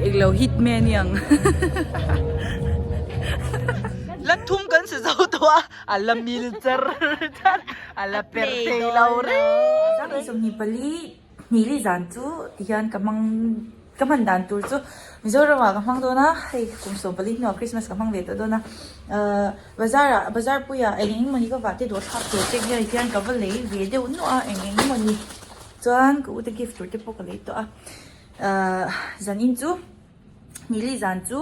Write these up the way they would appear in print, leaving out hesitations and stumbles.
Englo hitman i ang. La thum kan si zo tawh a, a la mil char char, a la per thei lo reng. 24 hnili zan chu tihian ka hmang ka hman dan tur chu Mizoram ah ka hmang dawn a, hei kum 14 hnuah Christmas ka hmang ve tawh dawn a, ahh bazar ah bazar puiah eng eng emawni ka vah te dawh thlak tur te hian hian ka va lei ve deuh nuah a eng eng emawni chuan ka ute gift tur te pawh ka lei tawh a. Ahh zanin chu Nili zan chu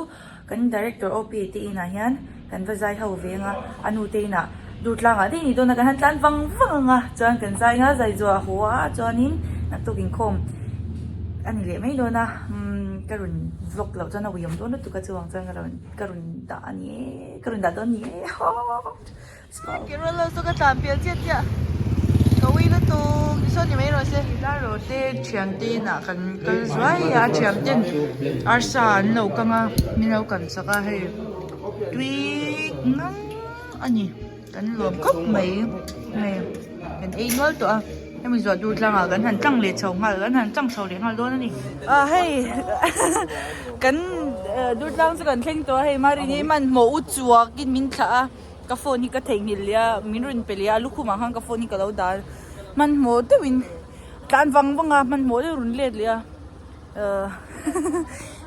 kan director OP te inah hian kan va zai ho veng a, a nu te inah Durtlang ah daih ni dawn a kan han tlan vang vang ang a, chuan kan zai nga zai zuah haw a chuanin naktuk inkhawm a ni leh mai dawn a, umm ka rawn vlog loh chuan a uiawm dawn lutuk a chuvang chuan ka rawn ka rawn dah a ni e ka rawn dah dawn ni e haww. Carol ho chu ka tlan pial chiah chiah ka ui lutuk tichuan ni mai rawh se. Laro te thian te inah kan kal zuai a thian ten arsa an lo kang a min lo kan sak a hei tui ngang a ni kan lawm khawp mai hei kan ei nual tawh a hemi zuah dur tlangah kan han tlang leh chho nghal kan han tlang chho leh nghal dawn a ni ah hei kan dur tlang chu kan thleng tawh a hei Marini hmanhmawh u chuakin min thlah a. Ka phone hi ka theihnghilh leh a, min rawn pe leh a, lukhum ah khan ka phone hi ka lo dah a, hmanhmawh deuhin tlan vang vang a, hmanhmawh deuh rawn let leh a, ahh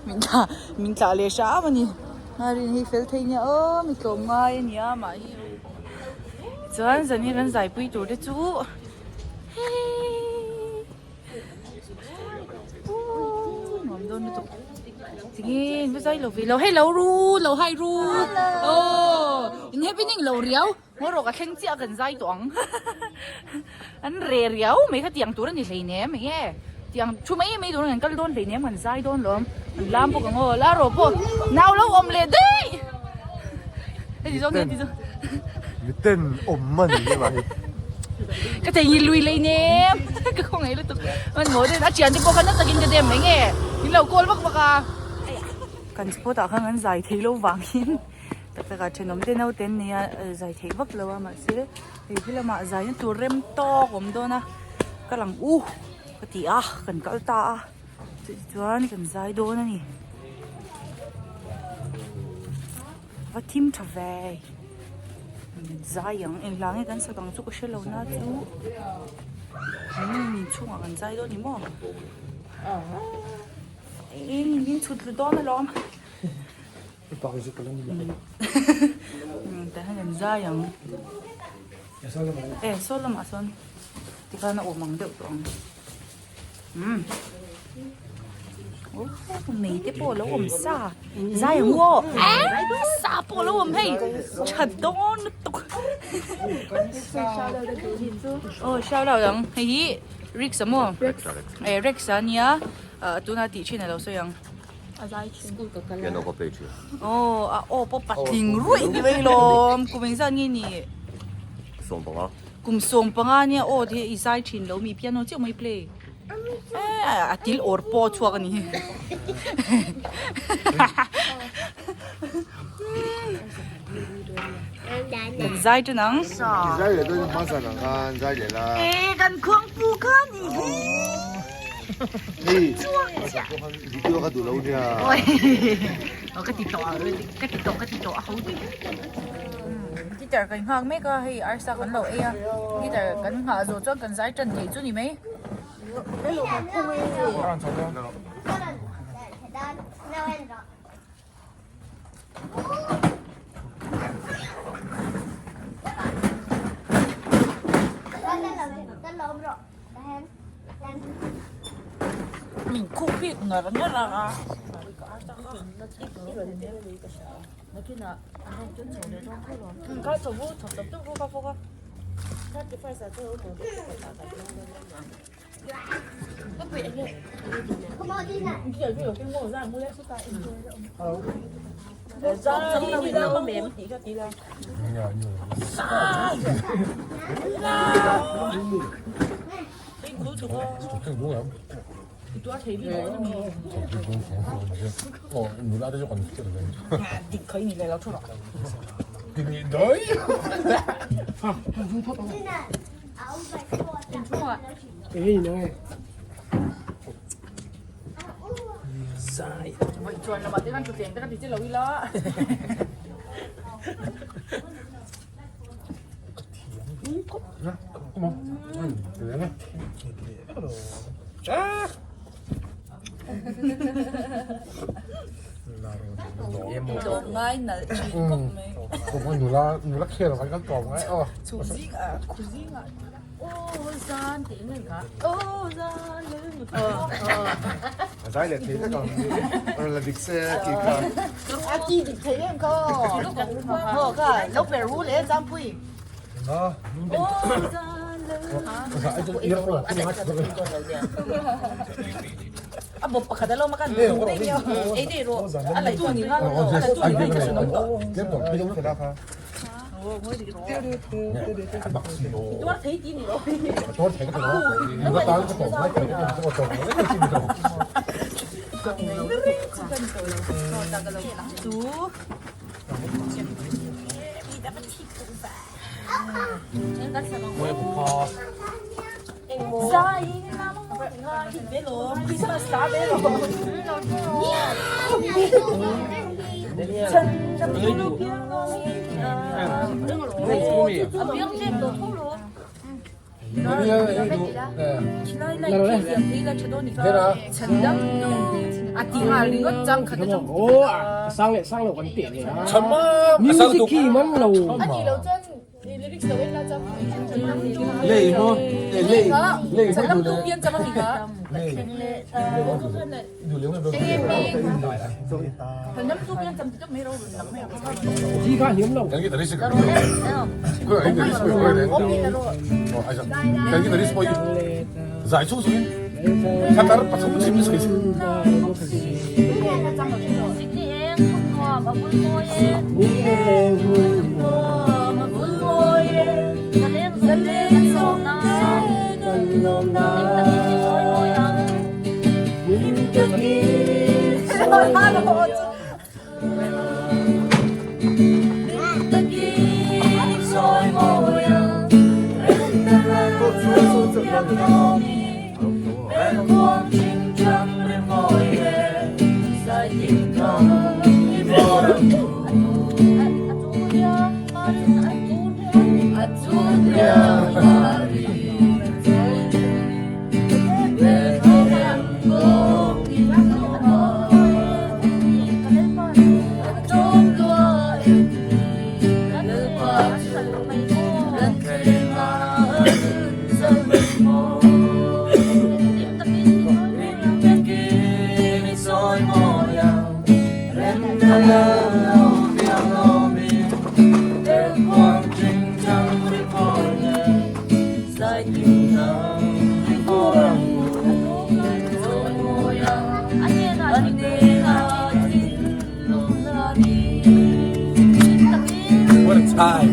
min thlah min thlah leh hram a ni, a rin hi fel thei nia aw mi tlawm ngai a nia mah hi chuan zan hi kan zaipui tur te chu heii. Nuam dawn lutuk tinge in va zai lo ve lo hei lo ru lo hai ru aw in happening lo riau ngaw rawh ka thleng chiah kan zai tawh ang an re riau mai kha tiang tur a ni hleinem enge tiang thu mai mai tur an kal dawn hleinem kan zai dawn lawm an lam bawk ang aw la rawh pawh nau lo awm leh daih heti zawng hian ti zawng Miten awm a ni emaw hi. Ka thei hi lui lei nem ka khawngaih lutuk man maw den a thian te pawh kha na takin ka dem mai nge min lo call vak vak a kan spot ah khan kan zai thei lo vangin tak tak ah thenawm te naute an nei a zai theih vak lo a mahse hei khi lamah zai na tur rem tawk a awm dawn a ka lang u ka ti a kan kal ta a chutichuan kan zai dawn a ni. Va thim tha ve zai ang eng hla nge kan sak ang chu ka hre lo na chu umm chhungah kan zai dawn ni maw eng min chhut tlu dawn alawm tah hian kan zai ang e saw lamah sawn tikhan a awm ang deuh tawh ang. Umm mei te pawh alo awm sa zai ang u aw sa pawh alo awm hei tha dawn lutuk aw shout out ang hei hi Rex a maw eh Rex a nia ah tuna tih thin alo sawi ang aw a aw pawh patling ruih ni mai lawm kum engzat nge ni Kum 15 nia aw te i zai thin lo mi piano chiah mai play eh a til awr pawh a chhuak a ni kan zai tan ang zai leh dawn hma zan ang khan zai leh la eh kan khuang pu kha ni hi hei video ka duh lo nia ka ti tawh ka ti tawh ka ti tawh a ho Guitar kan nghak mek a hei arsa kan lo ei a guitar kan nghah zawh chuan kan zai tan thei chu ni mai. Min khup bik ngar ngar a. Zai. Voi chuan lamah te khan thutthleng te kha ti che lo ila. Ngai nalh thin khawp mai. Nula nula khel kan kan tawm ngai aw. Chu zing ah khu zing ah aw zan tih ngai kha aw zan A zai leh thei vek ang rawn la dik se a ki kha. A ki dik thei em kha aw. Aw kha lo per ru leh Zampui. A bawp pakhat a lo makan ei dei rawh a lei tu ni nga a lei tu ni nga ka sunawm tawh. Tuar thei ti ni rawh. Chu. Music khi man lo. Lei maw lei lei Chi kha hiam lo. Zai chung sungin khatar pathum chim ni soi What a time.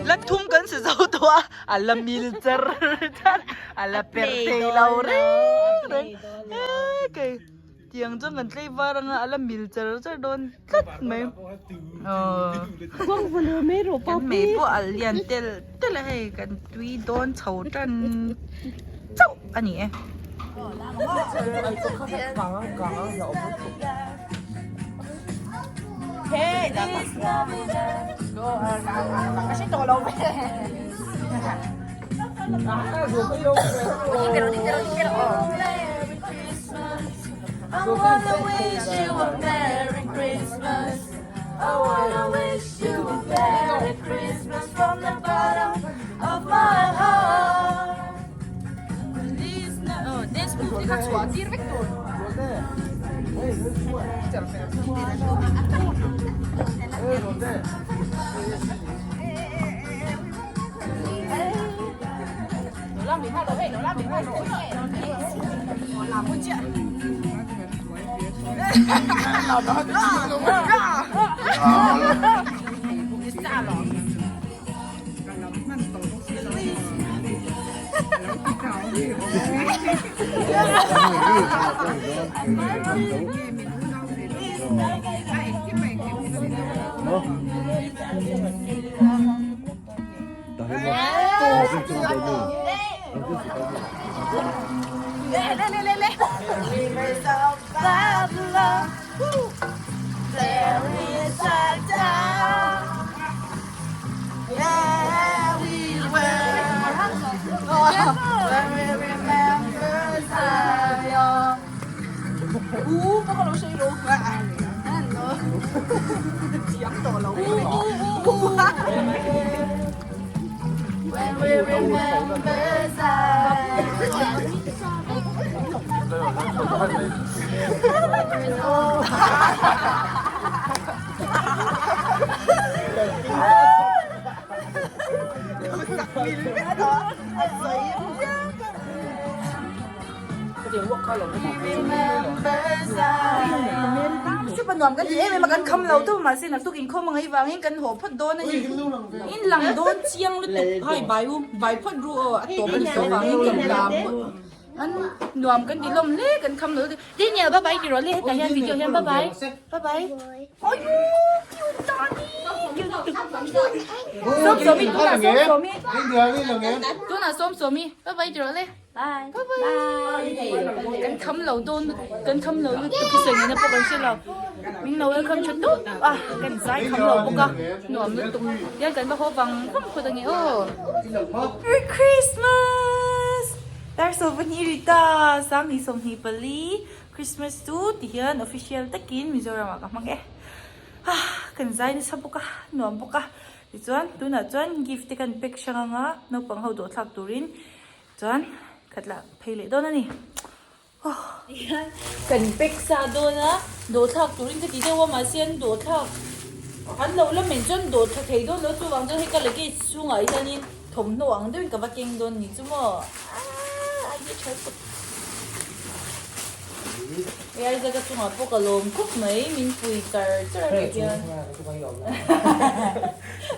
La thum kan si zo tawh a, a la mil char char a la per thei lo reng reng he kei tiang chuan kan tlei var anga a la mil char char dawn tlat mai aw kan mei pawh a lian tel tel a hei kan tui dawn chho tan chauh a ni e. Nuam kan ti em em a kan kham lo tawp mahse naktuk inkhawm a ngaih vangin kan haw phawt dawn a ni. In lang dawn chiang lutuk hai bai u bai phawt ru aw a tawp a ni tawh vangin kan lam phawt an nuam kan ti hlawm hle kan kham lo lutuk Daniel bye bye ti rawh le hetah hian video hian bye bye bye bye ayu cute ta ni cute lutuk sawm sawmi tunah sawm sawmi tunah sawm sawmi bye bye ti rawh le. Bye. Bye bye. Kan kham lo dawn kan kham lo lutuk hi sawi nena pawh kan hre lo. Min lo welcome tha tawp a kan zai kham lo bawk a nuam lutuk. Tiang kan va haw vang vang phawt ange aw. Merry Christmas! Dar sawmhnih Rita Sanghnih 24 Christmas chu tihian official takin Mizoram ah ka hmang e. Kan zai nasa bawk a nuam bawk a. Tichuan tunah chuan gift te kan pack hrang anga naupang ho dawhthlak turin Chuan khat lah phei leh dawn a ni. Tihian kan pack sa dawn a, dawhthlak turin ka ti deuh a mahse an dawhthlak an lo la men chuan dawhthla thei dawn lo chuvang chuan hei ka luggage chhungah hianin thawmhnaw ang deuhin ka va keng dawn ni chu maw aaa a hi tha lutuk. Hei Isaac-a chungah pawh ka lawm khawp mai min pui char char a nih hian.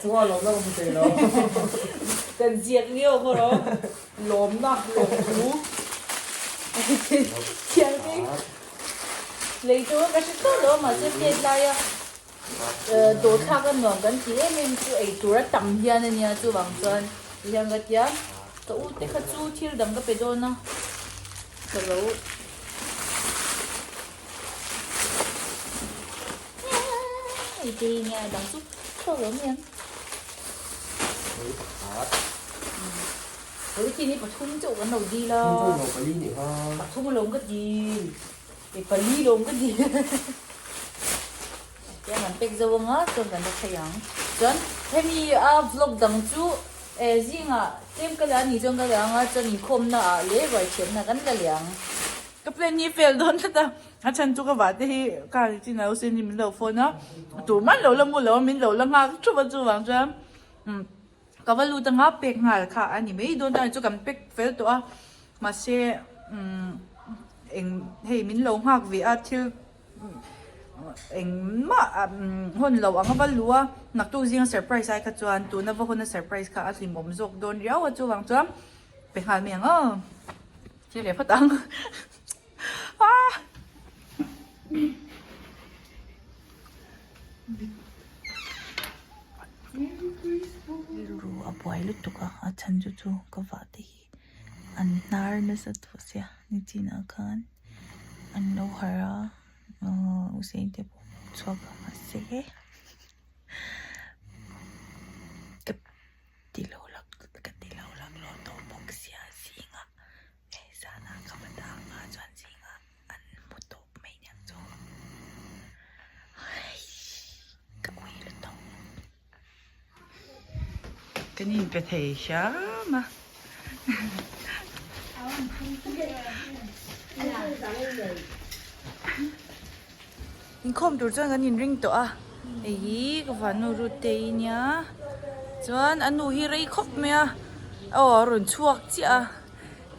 Chunga lawmna ka hmu thei lo. Kan ziak lio khaw rawh. Lawmna, lawmthu. Thiam te lei tur ka hre tawh lo mahse pet laia dawhthlak a nuam kan ti em em chu ei tur a tam hian a nia chuvang chuan tihian ka tia ka u te kha chu thil dang ka pe dawn a ka lo Hei te hi nia dang chu thlawk lo mai ang. Hei khi ni pathum chauh kan lo dil a. Pathum alawm ka dil. E pali lawm ka dil. Tiang kan pack zo anga chuan kan la thei ang. Chuan hemi a vlog dang chu e zingah tlem ka la ni chuan ka la anga chuan inkhawmna ah leh ruai thiamna kan la leh ang. Ka plan hi fail dawn tlat a, a chhan chu ka vah te hi car hi chin lo sin min lo phone a, tur man lo la mu lo a min lo la nghak thup a chuvang chuan ka va lut anga pek nghal kha a ni mai dawn ta chu kan pack fel tawh a mahse eng hei min lo nghak ve a thil engmah hawn lo anga va lu a naktuk zinga surprise ai kha chuan tuna va hawn a surprise kha a hlimawm zawk dawn riau a chuvang chuan pe nghal mai ang aw. Thil leh phawt ang. Ah! Rilru a buai lutuk a, a chhan chu chu ka vah te hi an hnar nasa tawh sia nichinah khan an lo harh a ahh Usain te pawh chhuak a mahse ka ti lo lak ka ti lo lak lawh tawh bawk sia zingah hei zanah ka va dang a chuan zingah an hmu tawp mai nia chu ka ui lutuk kan inpe thei hram a. Inkhawm tur chuan kan inring tawh a hei hi ka vanu Ruth-i nia chuan a nu hi rei khawp mai a aw a rawn chhuak chiah a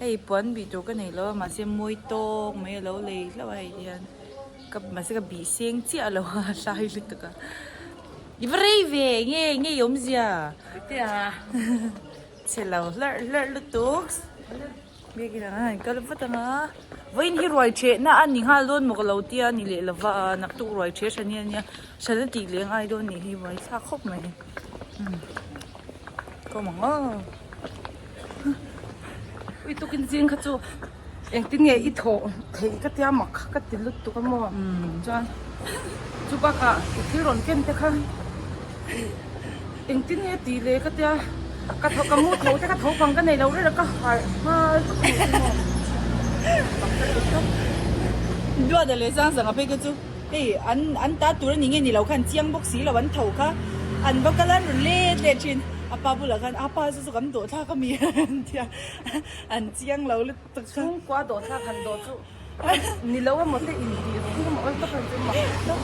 hei puan bih tur ka nei lo a mahse mawi tawk mai a lo lei hlauh a hei hian. Ka mahse ka bih seng chiah lo a hlai lutuk a. I va rei ve nge nge i awmzia? Chhe lo hlarh hlarh lutuk. Biakin ang a kal vat ang a. Vawiin hi ruai thehna a ni nghal dawn maw ka lo tia a ni leh lova a naktuk ruai theh hran hi a nia. Hran a tih leh ngai dawn nih hi buai thlak khawp mai. Ka awm ang aw. Ui tukin zing kha chu engtin nge i thawh theih ka tia mak kha ka ti lutuk a maw chuan chu bakah i thil rawn ken te kha engtin nge tih leh ka tia ka tho ka mu tho te ka tho pang ka nei lo reng a ka harh nghal vek mai chu maw mak ka ti tawp. Duata leh Sangsanga phei kha chu hei an an ta tur a ni nge ni lo khan chiang bawk si lo an tho kha an va kal a an rawn let let thin a pa bulah khan a pa chu chu kan dawh thlak a mi an tia an chiang lo lutuk kha. Chhungkua dawh thlak han dawh chu Ni lo emaw te in tih ru emaw awl tawk ang chu mak tawk.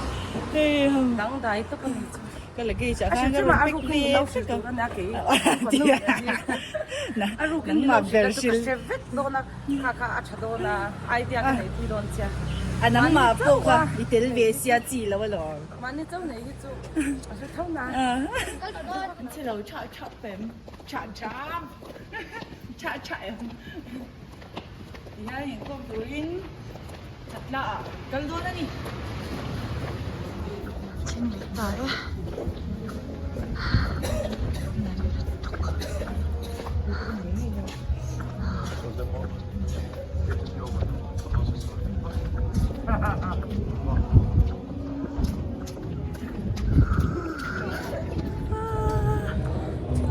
Dangdai tawk a ni chu. Ka luggage ah khan ka rawn pack ve vek a. A rukin min lo hrilh chu ka hre vek dawn a, kha kha a tha dawn a, idea ka neih pui dawn chia. A nangmah pawh kha i tel ve sia chi lo alawm. Mahni chauh nei hi chu a hre tho na. An che lo chah chah pem. Chah chah. Chah chah em. Tihian inkhawm turin khatla ah kal dawn a ni. Thleng leh ta e.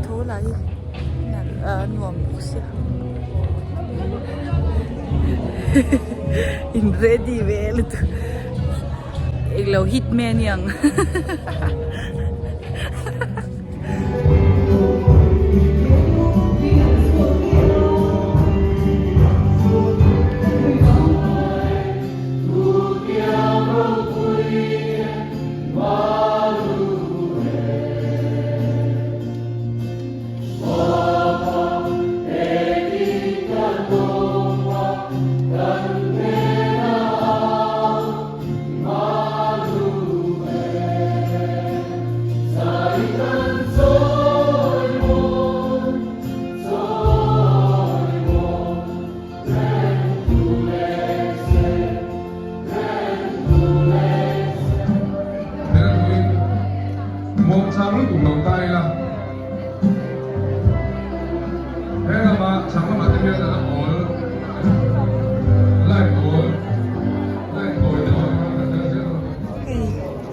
Tho lah hi nuam bawk sia in ready ve lutuk englo hit mai a niang.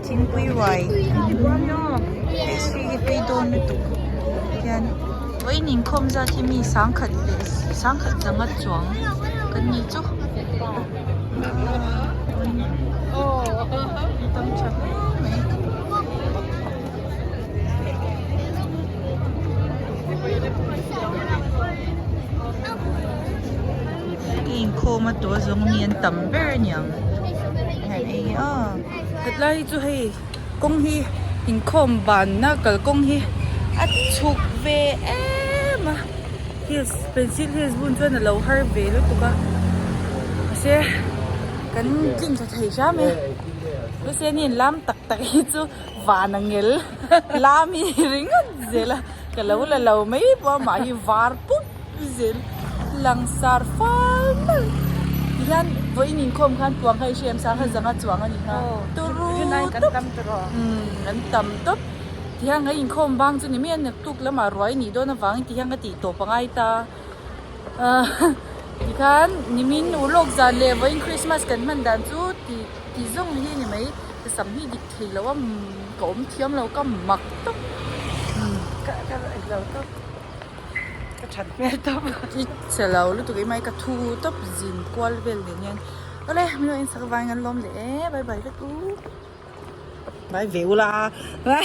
Thingpui ruai pastry hi tui dawn lutuk hian vawiin inkhawm zat hi mi sangkhat leh sangkhat zanga chuang kan ni chu tam tha hle mai. Inkhawm a tawh zawng mi an tam ber a niang hetlai hi chu hei kawng hi inkhawm banna kalkawng hi a chhuk ve em a heels pencil heels bun chuan a lo har ve lutuk a mahse kan tlin tha thei hram e mahse ni an lam tak tak hi chu van a ngel lam hi ringawt zel a ka lo la lo mai pawh a mah hi var pup zel langsar fal mal tihian vawiin inkhawm khan puang kha i hria em sangha zanga chuang a ni kha turu tawp umm an tam tawp tihian kan inkhawm bang chu ni mai a naktuk lamah ruai a nih dawn avangin tihian ka tih tawp a ngai ta ah tikhan nimin urlawk zan leh vawiin christmas kan hman dan chu tih tih zawng hi a ni mai ka sam hi dik thei lo a ka awm thiam lo ka mak tawp ka ka lo tawp. Ka that hmel tawp. I che lo lutuk emai ka thu tawp zin kual vel nen hian awle min lo en sak avangin an lawm leh e bye bye vek u bye ve ula bye.